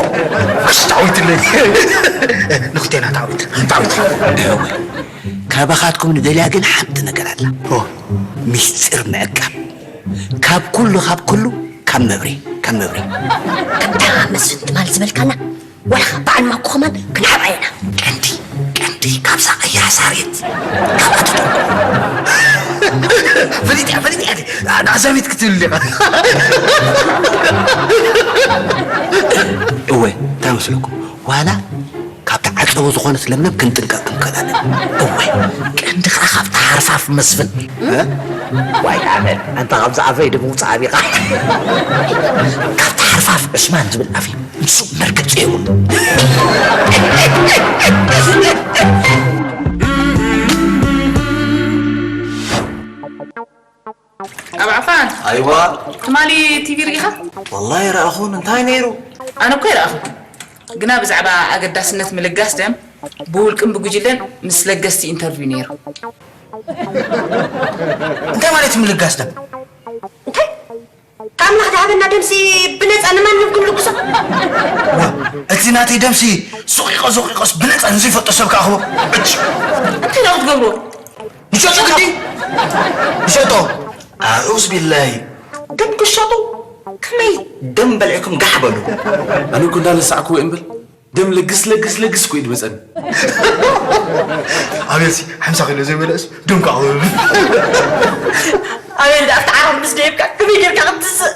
ኣሽ፣ ተዓዊትለይ። ንኽልቴና ተዓዊት፣ ተዓዊት። እወ፣ ካባኻትኩም ንደልያ ግን ሓንቲ ነገር ኣላ። ኦ። ሚስጢር ምዕቃብ። ካብ ኩሉ፣ ካብ ኩሉ፣ ካብ መብሬ፣ ካብ መብሬ። ከምታ መስፍን ትማል ዝበልካና፣ ዋላ ካብ በዓል ማኮ ከማን ክንሓብኣ ኢና። ቀንዲ፣ ቀንዲ ካብዛ ቀያሕ ሳሬት፣ ካብኣ ትደንቁ። ፈሊጥ እያ፣ ፈሊጥ እያ። ንኣዛሚት ክትብል ኢኻ። እወ፣ እንታይ መስለኩም? ዋላ ካብቲ ዓጸቦ ዝኾነት ለምለም ክንጥንቀቕ ክንክእል ኣለና። እወ፣ ቀንዲ ኸኣ ካብቲ ሓርፋፍ መስፍን። እ? ዋይ ኣመል፣ ኣንታ ካብዚ ኣፈይ ድምውጻእ ኣቢኻ። ካብቲ ሓርፋፍ ዕስማን ዝብል ኣፈይ ንሱ መርገጺ የብሉ። ኣብ ዓፋን ኣይዋ። ትማሊ ቲቪ ርኢኻ? ወላሂ ረኣኹን፣ እንታይ ነይሩ? ኣነ እኮ ኣይረኣኹን፣ ግና ብዛዕባ ኣገዳስነት ምልጋስ ደም ብውልቅን ብጉጅለን ምስ ለገስቲ ኢንተርቪው ነይሩ። እንታይ ማለት እዩ ምልጋስ ደም? እንታይ? ካብ ኣምላኽ ዝሃበና ደምሲ ብነጻ ንማንም ክንልግሶ? ዋ፣ እቲ ናተይ ደምሲ ዞቒቐ ዞቒቐስ ብነጻ ንዘይፈልጦ ሰብ ክኣኽቦ? ዕጭ! እንታይ ኢኻ ክትገብሮ? ንሸጦ ግዲ? ንሸጦ? ኣዑዝ ቢላሂ። ደም ክሸጡ? ከመይ? ደም በሊዕኩም ጋሕ በሉ። ኣነ እኮ እንዳነሳዕኩዎ እምበር፣ ደም ለግስ ለግስ ለግስ እኮ እዩ ዝመጸኒ። ኣቤልሲ ሓምሳ ኪሎ ዘይመለእስ ደም ከዓ። ኣቤል ደኣ ኣብቲ ዓራት ምስ ደየብካ ከመይ ጌርካ ክትስእ?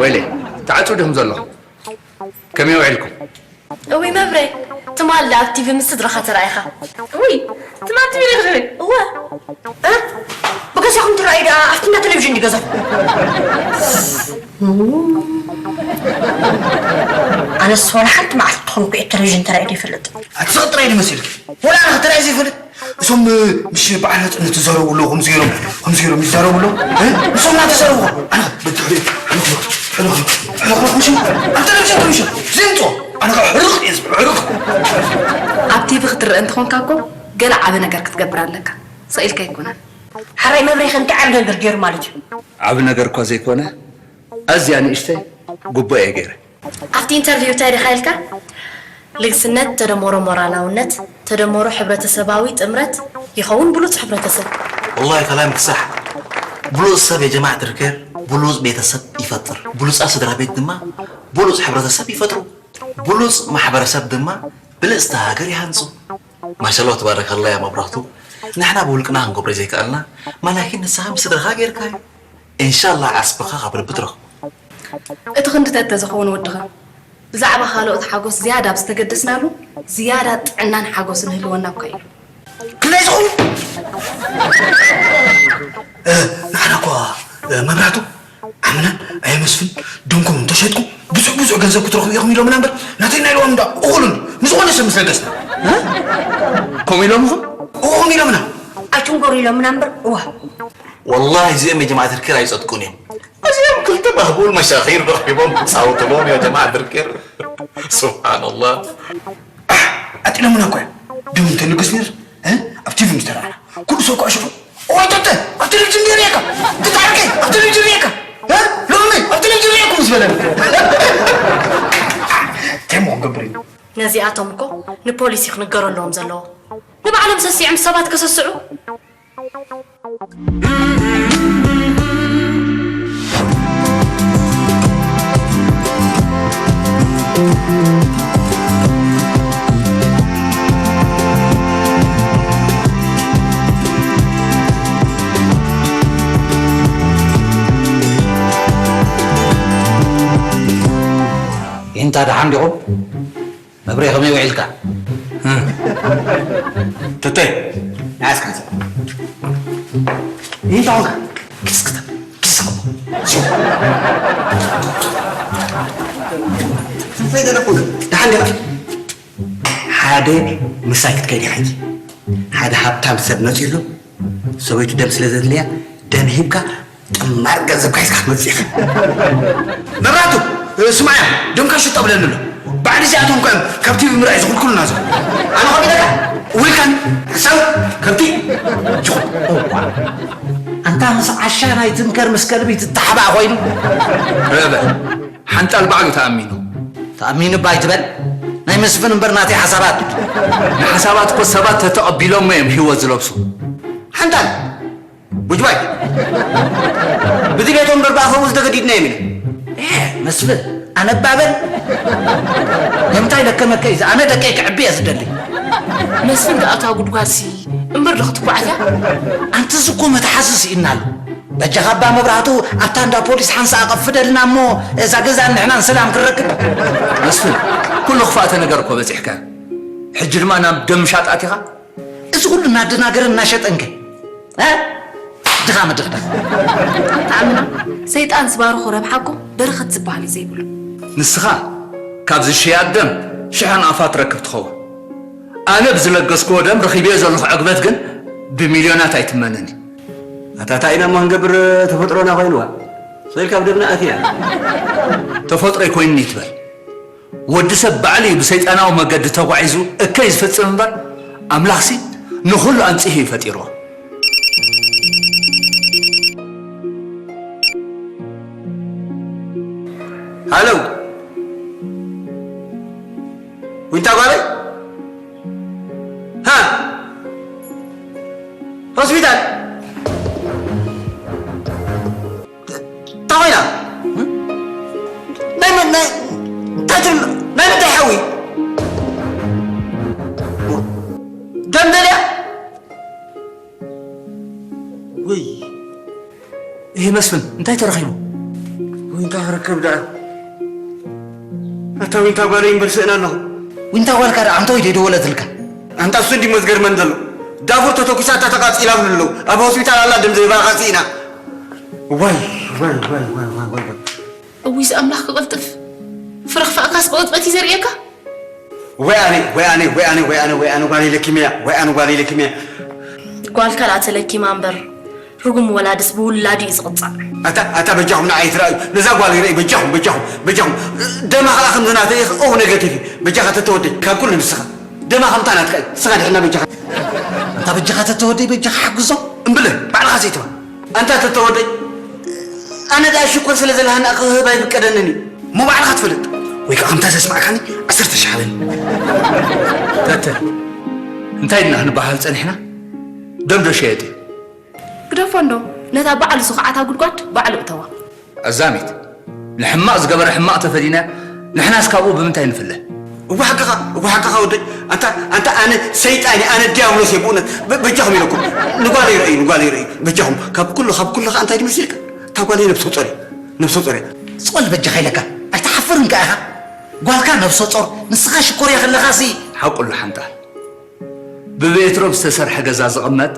ወይለይ፣ ተዓጽው ዲኹም ዘለኹም? ከመይ ውዒልኩም? እውይ መብሬ፣ ትማል ኣብ ቲቪ ምስ ስድራኻ ተራኢኻ። እውይ፣ ትማል ቲቪ ርኢኺ? እወ። እ? ብገዛኹም ትራእዩ ደኣ ኣብቲ እንዳ ቴሌቪዥን ድዩ ገዛኹም? ኣነስ ዋላ ሓንቲ መዓልቲ ትኾን እኮ እየ ቴሌቪዥን ተራእዩ ዘይፈልጥ። ኣቲ ስቕ ጥራይ ድመሲልኪ። ወላ ኣነ ተራእዩ ዘይፈልጥ። እሶም፣ እ፣ ምሽ በዓል ናጽነት ዝዛረቡ ኣለዉ፣ ከምዚ ገይሮም፣ ከምዚ ገይሮም ይዛረቡ ኣለዉ። እ? ንሶም እናተዛረቡ፣ ኣነ በድሕሪኦም ሕልኽ፣ ሕልኽ፣ ሕልኽ፣ ሕልኽ፣ ምሽ፣ ኣብ ቴሌቪዥን ከምሽ ዘይምጽኦ፣ ኣነ ከዓ ሕርቕ እየ ዝብል፣ ሕርቕ። ኣብ ቲቪ ክትረአ እንተኾንካ እኮ ገለ ዓቢ ነገር ክትገብር ኣለካ። ስቕ ኢልካ ኣይኮነን። ሓራይ መብሬኸ እንታይ ዓቢ ነገር ገይሩ ማለት እዩ? ዓቢ ነገር እኳ ዘይኮነ፣ ኣዝያ ንእሽተይ ጉቦ እየ ገይረ። ኣብቲ ኢንተርቪው እንታይ ዲኻ ኢልካ? ልግስነት ተደመሮ ሞራላውነት ተደመሮ ሕብረተሰባዊ ጥምረት ይኸውን ብሉጽ ሕብረተሰብ። ወላሂ ከላምኪ ሳሕ። ብሉጽ ሰብ የጀማዕ ትርከር ብሉጽ ቤተሰብ ይፈጥር። ብሉጻት ስድራ ቤት ድማ ብሉጽ ሕብረተሰብ ይፈጥሩ። ብሉጽ ማሕበረሰብ ድማ ብልጽቲ ሃገር ይሃንጹ። ማሻላህ ተባረከላህ ያ መብራህቱ። ንሕና ብውልቅና ክንገብሮ ዘይከኣልና፣ ማላኪን ንስኻ ምስ ስድራኻ ጌርካዮ። ኢንሻላህ ዓስብኻ ካብ ልቢ ትረኽቦ። እቲ ክንዲ ተተ ዝኸውን ወድኻ፣ ብዛዕባ ካልኦት ሓጎስ ዝያዳ ኣብ ዝተገደስናሉ፣ ዝያዳ ጥዕናን ሓጎስን ህልወና እኳ እዩ። ክንደይ ዝኸውን? እ፣ ንዓና እኳ፣ እ፣ መብራህቱ፣ ዓምና ኣየ መስፍን፣ ደምኩም እንተሸጥኩም ብዙሕ ብዙሕ ገንዘብ ክትረኽቡ ኢኹም ኢሎምና እምበር፣ ናተይና ኢልዎም እንዳ እኹሉን ንዝኾነ ሰብ ምስ ለገስና። እ? ከምኡ ኢሎምኹም? እኹም ኢሎምና። ኣይትንገሩ ኢሎምና እምበር፣ እዋ። ወላሂ እዚኦም የጀማዓ ትርኪር ኣይጸድቁን እዮም። እዚኦም ክልተ ባህቡል መሻኺር ረኺቦም ክጻወቱሎም ያ ጀማዓ ትርኪር። ሱብሓነላህ። ኣጢሎምና እኮ እዮም። ደም እንተልግስ ነይሩ፣ እ? ኣብ ቲቪ ምስ ተረኣና፣ ኩሉ ሰብ እኮ ኣሽፉ። እዋይ፣ ቶተ፣ ኣብ ቴሌቪዥን ሪኤካ። ግታ ዓርከይ፣ ኣብ ቴሌቪዥን ሪኤካ። እ? ሎሚ ኣብ ቴሌቪዥን ሪኤኩም ምስ በለና። እንታይ እሞ ክንገብር ኢና? ነዚኣቶም እኮ ንፖሊስ እዩ ክንገረሎም ዘለዎ። ንባዕሎም ሰሲዖም ሰባት ከሰስዑ። እታ ደሓን ዲኹም? መብሬ ከመይ ውዒልካ? ተተ፣ ንዓስካ። እንታይ ኾንካ? ኪስክተ፣ ኪስክተ። እንታይ ገለ ኩሉ? ደሓን ዲኻ? ሓደ ምሳይ ክትከይድ ኢኻ ሕጂ። ሓደ ሃብታም ሰብ መጺኡ ኣሎ። ሰበይቱ ደም ስለ ዘድልያ፣ ደም ሂብካ ጥማር ገንዘብካ ሒዝካ ክትመጽእ ኢኻ። መብራህቱ፣ ስማዕያ፣ ደምካ ሽጦ ብለኒ ኣሎ። ባዕዲ እዚኣቶም እኮ እዮም ካብ ቲቪ ምርኣይ ዝኽልክሉና ዘለዉ። ኣነ ኸቢደካ ውልካን ሓሳብ ከብቲ ጅኹ። እዋ፣ ኣንታ ምስ ዓሻ ናይ ትምከር ምስ ከልቢ ትተሓባእ ኮይኑ። ርአ በል፣ ሓንጣል ባዕሉ ተኣሚኑ። ተኣሚኑ እባ ኣይትበል። ናይ መስፍን እምበር ናተይ ሓሳባት። ንሓሳባት እኮ ሰባት ተተቐቢሎሞ እዮም ህይወት ዝለብሱ። ሓንጣል፣ ጉጅባይ። ብዚ ቤቶም እምበር ብኣኸቡ ዝተገዲድና እዮም ኢለ። ኤ፣ መስፍን፣ ኣነ እባ በል። ንምንታይ ለከመከ እዩ? ኣነ ደቀይ ክዕቢ እየ ዝደሊ። መስፍን፣ እታ ጉድጓድሲ እምበር ዶ ክትኳዕ እያ? ኣንቲ እዚ እኮ መትሓዚ ስኢና ኣሎ። በጃኻ እባ መብራህቱ ኣብታ እንዳ ፖሊስ ሓንሳእ ኣቐፍደልና እሞ እዛ ገዛን ንሕናን ሰላም ክንረክብ። መስፍን፣ ኩሉ ክፋእተ ነገር እኮ በጺሕካ። ሕጂ ድማ ናብ ደም ምሻጥ ኣቲኻ? እዚ ኩሉ እናደናገረ እናሸጠንከ? እ? ድኻ ምድኽዳኽ። ኣንታ ዓምና፣ ሰይጣን ዝባረኾ ረብሓ እኮ በረኸት ዝበሃል እዩ ዘይብሉ። ንስኻ ካብ ዝሽያጥ ደም ሽሕ ናቕፋ ትረክብ ትኸውን። ኣነ ብዝለገስክዎ ደም ረኺበዮ ዘለኹ ዕግበት ግን ብሚልዮናት ኣይትመንን እዩ። ኣታ እንታይ ኢና እሞ ክንገብር፣ ተፈጥሮና ኮይንዋ። ስቕ ኢልካ ኣብ ደምና ኣትያ። ተፈጥሮይ ኮይኑኒ ትበል። ወዲ ሰብ ባዕሉ እዩ ብሰይጣናዊ መገዲ ተጓዒዙ እከይ ዝፍጽም እምበር፣ ኣምላኽሲ ንኹሉ ኣንጺሁ እዩ ፈጢርዎ። ሃሎ፣ ዊንታ ጓለይ? ሃ? ሆስፒታል? እንታይ ኮይና? ናይ መን-፣ ናይ፣ እንታይ ትብል? ናይ ምንታይ ሓዊ? ደም ደልያ? ውይ። ይሄ መስፍን እንታይ ተረኺቡ? ዊንታ ክረክብ ደኣ። ኣታ ዊንታ ጓለይ እምበር ስእና ኣለኹ። ዊንታ ጓልካ ደኣ ኣንተ ወይ ደይደወለትልካ? ኣንታ እሱ እንዲ መዝገርመን ዘሎ። ዳቡር ተተኩሳ እታ ተቃጺላ ብሉ ኣለዉ። ኣብ ሆስፒታል ኣላ ደም ዘይባ ቃጺእና። ዋይ፣ ዋይ፣ ዋይ። እዊስ ኣምላኽ ክቕልጥፍ። ፍርኽፋእካስ ብቕጽበት እዩ ዘርእየካ። ወይ ኣነ፣ ወይ ኣነ፣ ወይ ኣነ፣ ወይ ኣነ፣ ወይ ኣነ ጓለይ ለኪመያ፣ ወይ ኣነ ጓለይ ለኪመያ። ጓልካ ደኣ ተለኪማ እምበር፣ ርጉም ወላድስ ብውላዱ እዩ ዝቕጻዕ። ኣታ፣ ኣታ በጃኹም ንዓይ ትረኣዩ። ነዛ ጓለይ ረኣዩ፣ በጃኹም፣ በጃኹም፣ በጃኹም። ደማ ከኣ ከም ዝናተይ፣ ኦ፣ ኔጋቲቭ እዩ። በጃኻ ተተወደይ፣ ካብ ኩሉ ንስኻ። ደማ ከምታ ናትካ እዩ። ንስኻ ድሕና በጃኻ። ኣታ በጃኻ ተተወደይ፣ በጃኻ ሓግዞ። እምብለ፣ ባዕልኻ ዘይትባ። ኣንታ ተተወደይ፣ ኣነ ደኣ ሽኮር ስለ ዘለሃና ክህብ ኣይፍቀደንን እዩ። እሞ ባዕልኻ ትፈልጥ። ወይ ከኣ ከምታ ዘስማዕካኒ ዓሰርተ ሺሕ ሃበኒ። ተተ፣ እንታይ ኢልና ክንበሃል ጸኒሕና? ደም ዶ ሸየጥ እዩ? ግደፎ እንዶ፣ ነታ ባዕሉ ዝኹዓታ ጉድጓድ ባዕሉ እተዋ። ኣዛሚት፣ ንሕማቕ ዝገበረ ሕማቕ ተፈዲና፣ ንሕናስ ካብኡ ብምንታይ ንፍለ? እወ ሓቅኻ፣ እወ ሓቅኻ ወደይ። ኣንታ፣ ኣንታ ኣነ ሰይጣን እየ፣ ኣነ ዲያብሎስ እየ ብእውነት። በ-፣ በጃኹም ኢለኩም። ንጓለይ ረእዩ፣ ንጓለይ ረእዩ። በጃኹም፣ ካብ ኩሉ፣ ካብ ኩሉ ኸኣ እንታይ ድመሲልካ? እታ ጓለይ ነብሰ ጾር እያ፣ ነብሰ ጾር እያ። ስቕ በል በጃኻ ኢለካ፣ ኣይትሓፍርን ከኣ ኢኻ? ጓልካ ነብሰ ጾር፣ ንስኻ ሽኮር እያ ከለኻሲ። ሓቁ ኣሎ ሓንጣል። ብቤትሮብ ዝተሰርሐ ገዛ ዝቕመጥ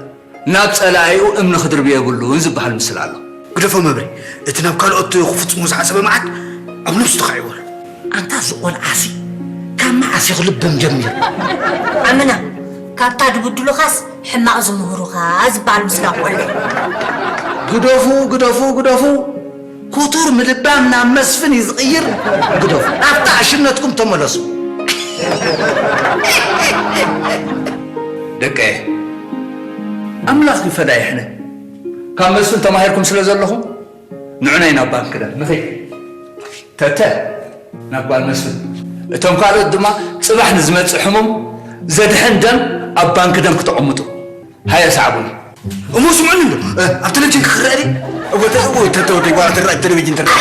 ናብ ጸላኢኡ እምኒ ክድርብዮ የብሉን ዝበሃል ምስላ ኣሎ። ግደፎ መብሬ፣ እቲ ናብ ካልኦት ክፍጽሞ ዝሓሰበ መዓት ኣብ ነብሱ ተኻዒዎ ኣሎ። ኣንታ እዚ ቆልዓሲ ካብ መዓስ ኢኹ ልብም ጀሚሩ? ዓምና፣ ካብታ ድብድሉኻስ ሕማቕ ዝምህሩኻ ዝበሃል ምስላ ቆልዑ። ግደፉ፣ ግደፉ፣ ግደፉ። ክቱር ምልባም ናብ መስፍን እዩ ዝቕይር። ግደፉ። ናብታ ዕሽነትኩም ተመለሱ። ደቀየ፣ ኣምላኽ እዩ ፈዳይሕነ። ካብ መስፍን ተማሂርኩም ስለ ዘለኹም፣ ንዑናይ ናብ ባንክ ደም ንኸይድ። ተተ፣ ናብ ጓል መስፍን። እቶም ካልኦት ድማ ጽባሕ ንዝመጽእ ሕሙም ዘድሕን ደም ኣብ ባንክ ደም ክተቐምጡ። ሃየ፣ ሰዓቡኒ። እሞ ስምዑኒ እንዶ፣ እ፣ ኣብ ቴሌቪዥን ክረአ ድዩ? እወ፣ ተ-፣ እወ፣ ተተ-፣ ወደይ፣ ጓል ትረአ፣ ቴሌቪዥን ትረአ።